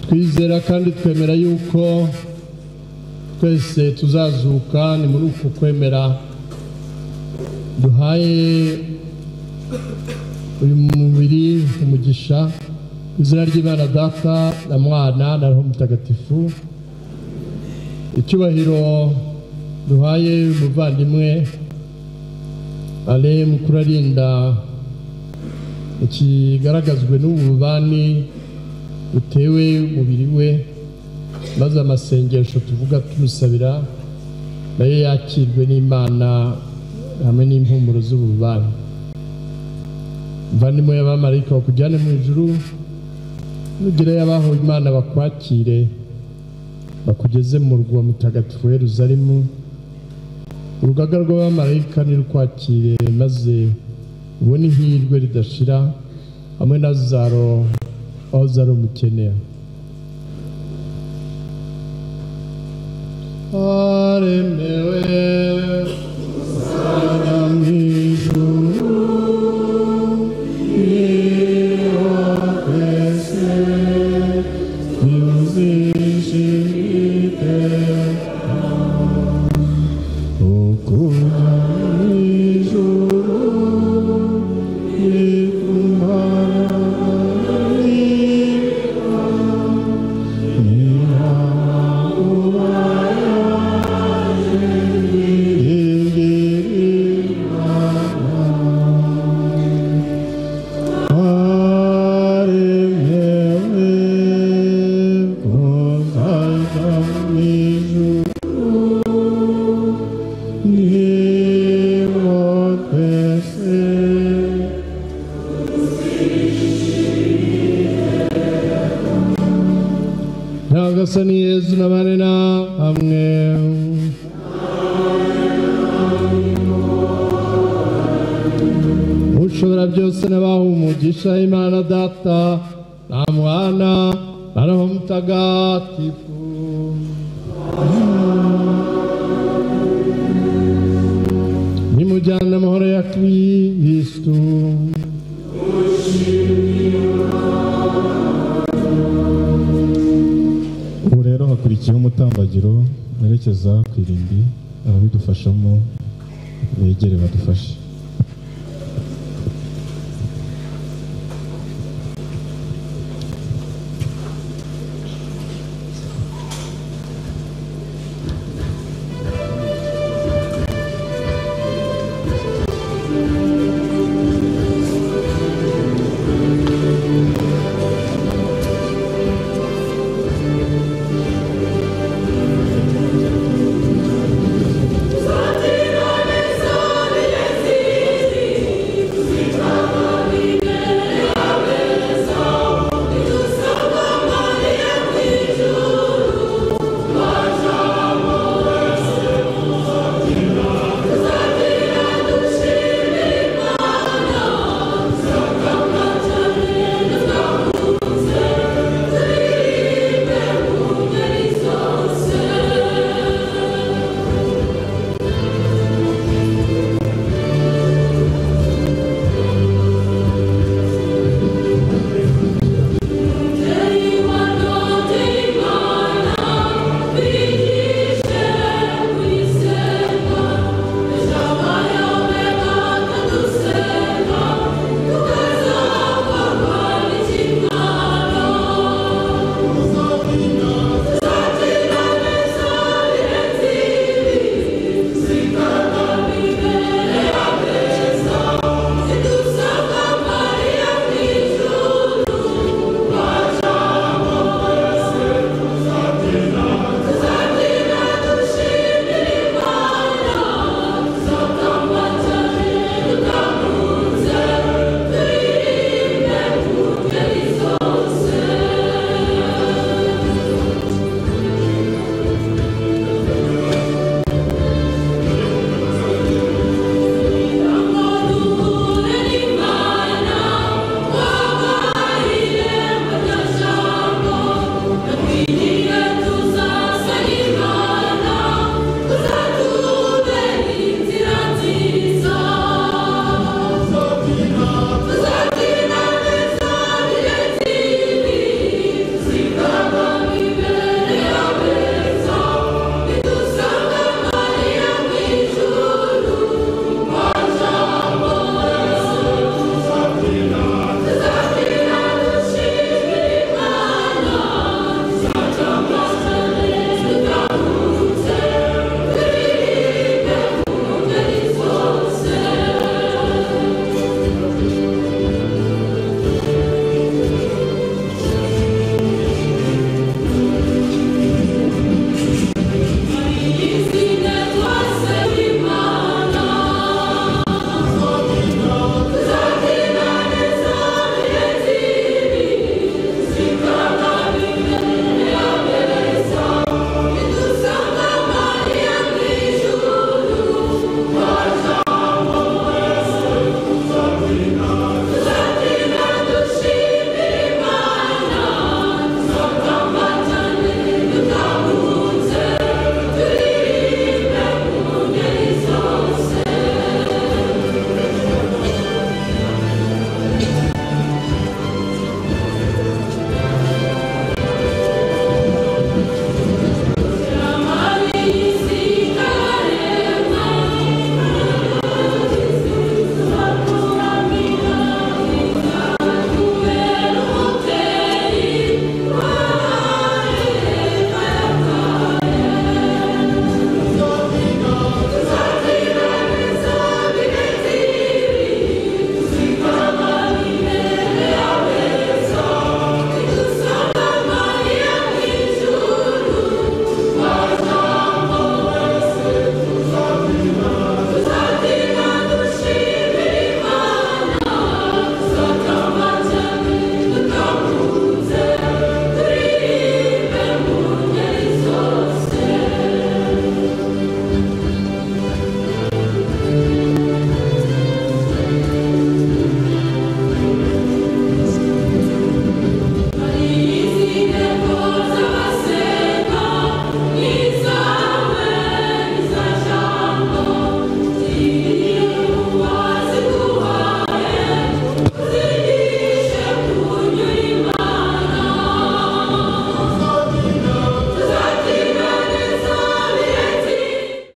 Twizera kandi twemera yuko twese tuzazuka. Ni muri uku kwemera duhaye uyu mubiri umugisha. Izina ry'Imana Data na Mwana na Roho Mutagatifu. Icyubahiro duhaye umuvandimwe Ale Mukurarinda kigaragazwe n'ubu bubani butewe umubiri we, maze amasengesho tuvuga tumusabira nayo yakirwe n'Imana hamwe n'impumuro z'ububani. Muvandimwe, y'abamarayika bakujyane mu ijuru, nugerayo abaho Imana bakwakire bakugeze mu murwa mutagatifu wa Yerusalemu. Urugaga rw'abamarayika nirukwakire maze ubone ihirwe ridashira hamwe na Lazaro aho zari umukeneye. Aremewe mu ijuru niho twese tuzishimire ukuja mu ijuru Nyagasani Yezu nabane namwe. Ushobora byose n'abaha umugisha, Imana Data na Mwana na Roho Mutagatifu. Nimujyane amahoro ya Kristu. Ubu rero hakurikiyeho umutambagiro werekeza ku irimbi, ababidufashamo begere badufashe.